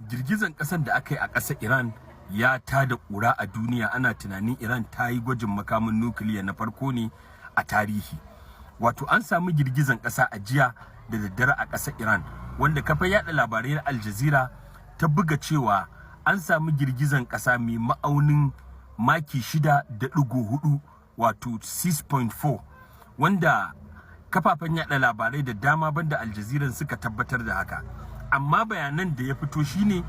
Girgizan ƙasar da aka yi a ƙasar Iran ya tada ƙura a duniya. Ana tunanin Iran ta yi gwajin makamin nukiliya na farko ne a tarihi. Wato an samu girgizan ƙasa a jiya da daddare a ƙasar Iran, wanda kafar yada labarai na Al Jazeera ta buga cewa an samu girgizan ƙasa mai ma'aunin maki 6.4, wato 6.4, wanda kafafen yada labarai da dama banda Al Jazeera suka tabbatar da haka. Amma bayanan da ya fito shine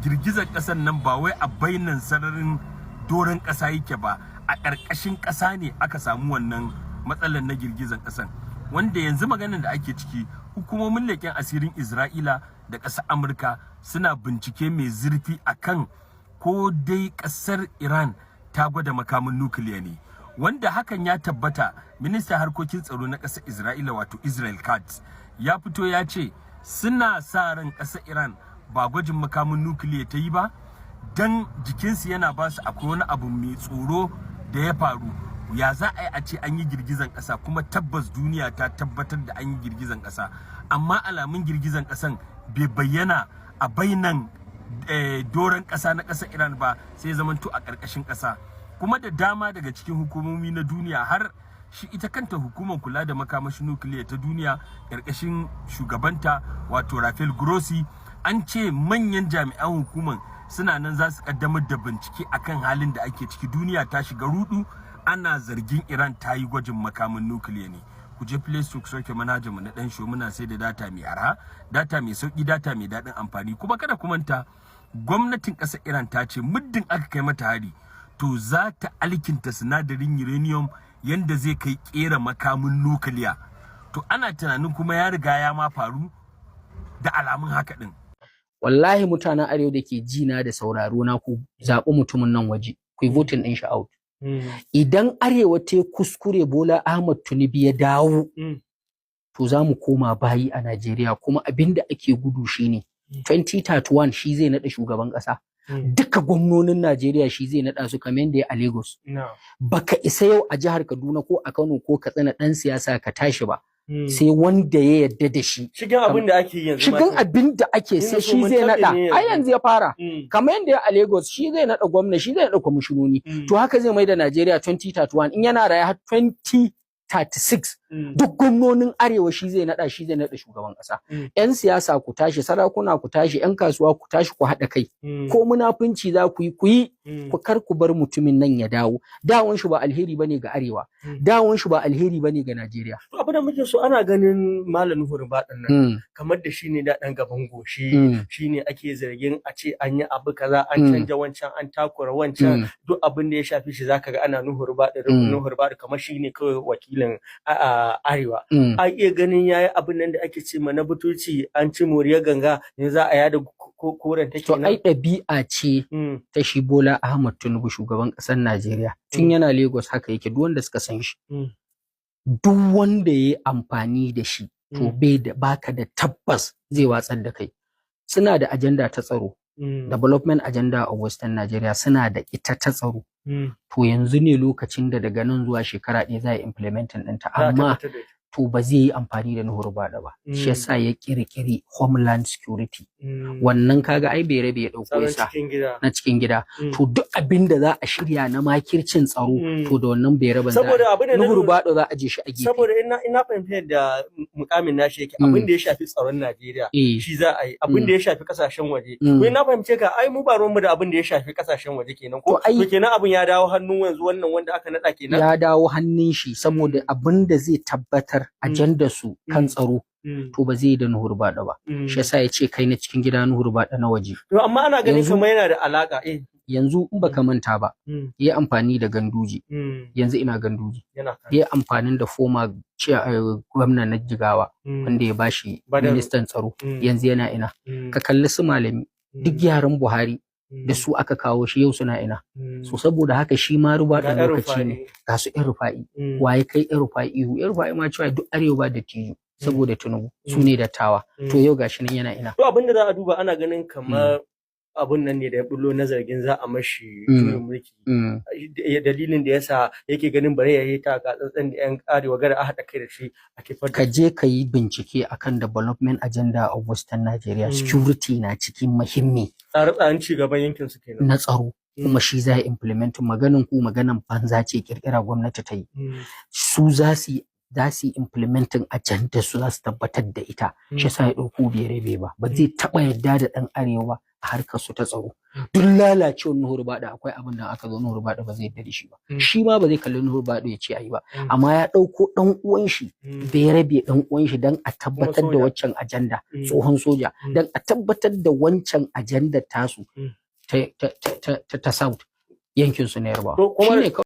girgizar ƙasar nan ba wai a bainan sararin doron ƙasa yake ba, a ƙarƙashin ƙasa ne aka samu wannan matsalar na girgizar ƙasan. Wanda yanzu maganin da ake ciki, hukumomin leƙen asirin Isra'ila da ƙasar Amurka suna bincike mai zurfi akan ko dai ƙasar Iran ta gwada makamin nukiliya ne. Wanda hakan ya tabbata, ministan harkokin tsaro na ƙasar Isra'ila, wato Israel Katz, ya fito ya ce suna sa ran ƙasar Iran ba gwajin makamin nukiliya ta yi ba, dan jikinsu yana ba su akwai wani abu mai tsoro da ya faru. Ya za a yi a ce an yi girgizan ƙasa, kuma tabbas duniya ta tabbatar da an yi girgizan ƙasa, amma alamun girgizan ƙasan bai bayyana a bainan doron ƙasa na ƙasar Iran ba, sai zamanto a ƙarƙashin ƙasa? Kuma da dama daga cikin hukumomi na duniya, har shi ita kanta hukumar kula da makamashin nukiliya ta duniya ƙarƙashin shugabanta, wato Rafael Grossi, an ce manyan jami'an hukumar suna nan za su kaddamar da bincike akan halin da ake ciki. Duniya ta shiga rudu, ana zargin Iran ta yi gwajin makamin nukiliya ne. Ku je Play Store ku sauke manhajar mu na dan show. Muna sai da data mai arha, data mai sauki, data mai daɗin amfani. Kuma kada ku manta, gwamnatin ƙasar Iran ta ce muddin aka kai mata hari, to za ta alkinta sinadarin uranium yanda zai kai kera makamin nukiliya. To ana tunanin kuma ya riga ya ma faru da alamun haka din. Wallahi mutanen Arewa da ke ji na da sauraro na, ku zaɓi mutumin nan waje, ku yi voting ɗin shi out. Idan Arewa ta kuskure Bola Ahmad Tinubu ya dawo, to za mu koma bayi a Najeriya. Kuma abin da ake gudu shine 2031 shi zai naɗa shugaban ƙasa, duka gwamnonin Najeriya shi zai naɗa su, kamar yadda ya a Lagos. Baka isa yau a jihar Kaduna ko a Kano ko Katsina ɗan siyasa ka tashi ba, sai wanda ya yarda da shi. Shigen abin da ake yanzu. Shigen abin da ake, sai shi zai naɗa. Ai yanzu ya fara. Kamar yadda ya a Lagos, shi zai naɗa gwamna, shi zai naɗa kwamishinoni. To haka zai mai da Najeriya 2031, in yana raye har 2036, duk gwamnonin Arewa shi zai naɗa, shi zai naɗa shugaban ƙasa. Yan siyasa ku tashi, sarakuna ku tashi, yan kasuwa ku tashi, ku haɗa kai. Ko munafunci za ku yi, ku yi. Ku kar ku bar mutumin nan ya dawo. Dawon shi ba alheri bane ga Arewa, dawon shi ba alheri bane ga Najeriya. To abin da muke so, ana ganin Malam Nuhu Ribadun nan kamar da shi ne da ɗan gaban goshi, shi ne ake zargin a ce an yi abu kaza, an canja wancan, an takura wancan. Duk abin da ya shafi shi zaka ga ana Nuhu Ribadu, Nuhu Ribadu, kamar shi ne kawai wakilin Arewa. A iya ganin yayi abin nan da ake ce ma na butulci, an ci moriyar ganga, yanzu za a yada koren take. To ai ɗabi'a ce ta shi Bola Ahmad Tinubu, shugaban ƙasar Najeriya. Tun yana Lagos haka yake, duk wanda suka san shi. Duk wanda ya yi amfani da shi, to bai da baka da tabbas zai watsar da kai. Suna da agenda ta tsaro, Development Agenda of Western Nigeria, suna da ita ta tsaro. To yanzu ne lokacin da daga nan zuwa shekara 1 za a yi implementing ɗinta, amma to ba zai yi amfani da Nuhu Ribadu ba. Shi yasa ya kirkiri Homeland Security. Wannan kaga ai bai rabe ya dauko yasa na cikin gida. To duk abin da za a shirya na makircin tsaro, to da wannan bai raban. Saboda abin da Nuhu Ribadu za a je shi a gefe. Saboda ina fahimta yadda mukamin nashi yake, abin da ya shafi tsaron Najeriya shi za a yi, abin da ya shafi kasashen waje. To ina fahimce ka, ai mu ba ruwanmu da abin da ya shafi kasashen waje kenan ko? To kenan abin ya dawo hannun yanzu wannan wanda aka nada kenan. Ya dawo hannun shi, saboda abin da zai tabbatar ajandar su kan tsaro, to ba zai yi da Nuhu Ribadu ba. Shi yasa ya ce kai na cikin gida, Nuhu Ribadu na waje. To amma ana ganin kamar yana da alaka eh. Yanzu in baka manta ba, yi amfani da Ganduje. Yanzu ina Ganduje? Yi amfani da former gwamna na Jigawa wanda ya bashi ministan tsaro, yanzu yana ina? Ka kalli su Malami, duk yaran Buhari da su aka kawo shi, yau suna ina? So saboda haka shi ma Ribadu lokaci ne. Ga su El-Rufa'i. Waye kai El-Rufa'i ihu? El-Rufa'i ma cewa duk Arewa ba da tijo saboda Tinubu, su ne dattawa. To yau gashi nan yana ina? To abin da za a duba, ana ganin kamar abun nan ne da ya bullo na zargin za a mashi juyin mulki. Dalilin da yasa yake ganin bare ya yi ta ga tsantsan da yan Arewa gara a haɗa kai da shi a kifar. Ka je ka yi bincike akan Development Agenda of Western Nigeria, security na cikin muhimmi. Tsare-tsaren ci gaban yankin su kenan. Na tsaro. Kuma shi za a implement. Maganin ku maganan banza ce, kirkira gwamnati ta yi. Su za su yi implementing agenda su, za su tabbatar da ita. Shi yasa ya ɗauko Bayarabe ba, ba zai taɓa yarda da ɗan arewa a harkar su ta tsaro. Duk lalacewar Nuhu Ribadu, akwai abin da aka zo Nuhu Ribadu ba zai yarda da shi ba. Shi ma ba zai kalli Nuhu Ribadu ya ce ayi ba. Amma ya ɗauko ɗan uwan shi Bayarabe, ɗan uwan shi, dan a tabbatar da soja. waccan agenda. Tsohon soja, dan a tabbatar da wancan agenda tasu ta ta ta ta ta South, yankin su na Yarbawa. To, kuma shine kawai.